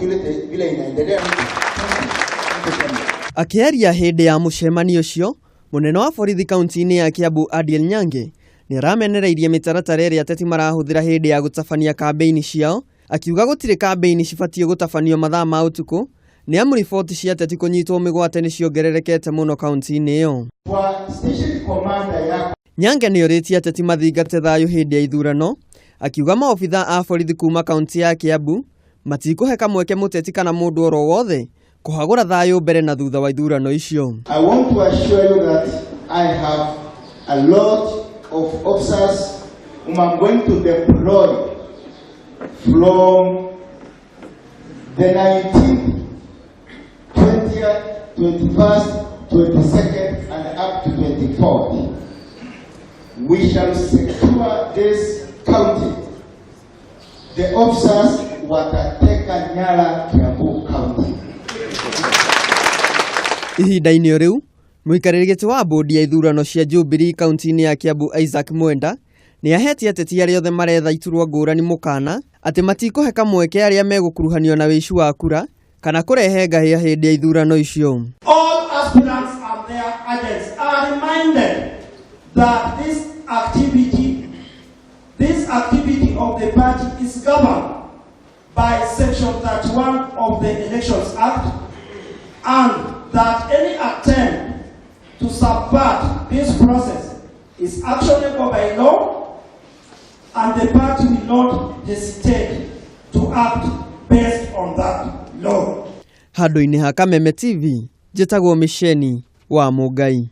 Security vile inaendelea. Akĩaria hĩndĩ ya mũcemanio ũcio, mũnene wa borithi kaunti-inĩ ya Kiambu Adiel Nyange nĩ aramenereirie mĩtaratara ĩrĩa ateti marahũthĩra hĩndĩ ya gũtabania kambĩini ciao, akiuga gũtirĩ kambĩini cibatiĩ gũtabanio mathaa ma ũtukũ nĩ amu riboti cia ateti kũnyitwo mĩgwate nĩ ciongererekete mũno kaunti-inĩ ĩyo. Kwa station commander yako. Nyange nĩ orĩtie ateti mathingate thayũ hĩndĩ ya ithurano, akiuga maobitha a borithi kuma kaunti ya Kiambu matikũhe kamweke mũteti kana mũndũ oro wothe kũhagũra thayũ mbere na thutha wa ithurano icio. I want to assure you that I have a lot of officers whom I'm going to deploy from the 19th, 20th, 21st, 22nd, and up to 24th. We shall secure this county. The officers watateka nyara Kiambu County. Ihinda-inĩ o rĩu, mũikarĩri gĩtĩ wa bodi ya ithurano cia Jubilee kaunti-inĩ ya Kiambu Isaac Mwenda nĩ ahetie ateti arĩa othe maretha iturwa ngũrani mũkana atĩ matikũhe kamweke arĩa megũkuruhanio na wĩici wa kura kana kũrehe ngahĩha hĩndĩ ya ithurano icio. All aspirants and their agents are reminded that this activity of the party is governed by Section 31 of the Elections Act and that any attempt to subvert this process is actionable by law, and the party will not hesitate to act based on that law. Handũ-inĩ ha Kameme TV, njĩtagwo Mĩceni wa Mũngai.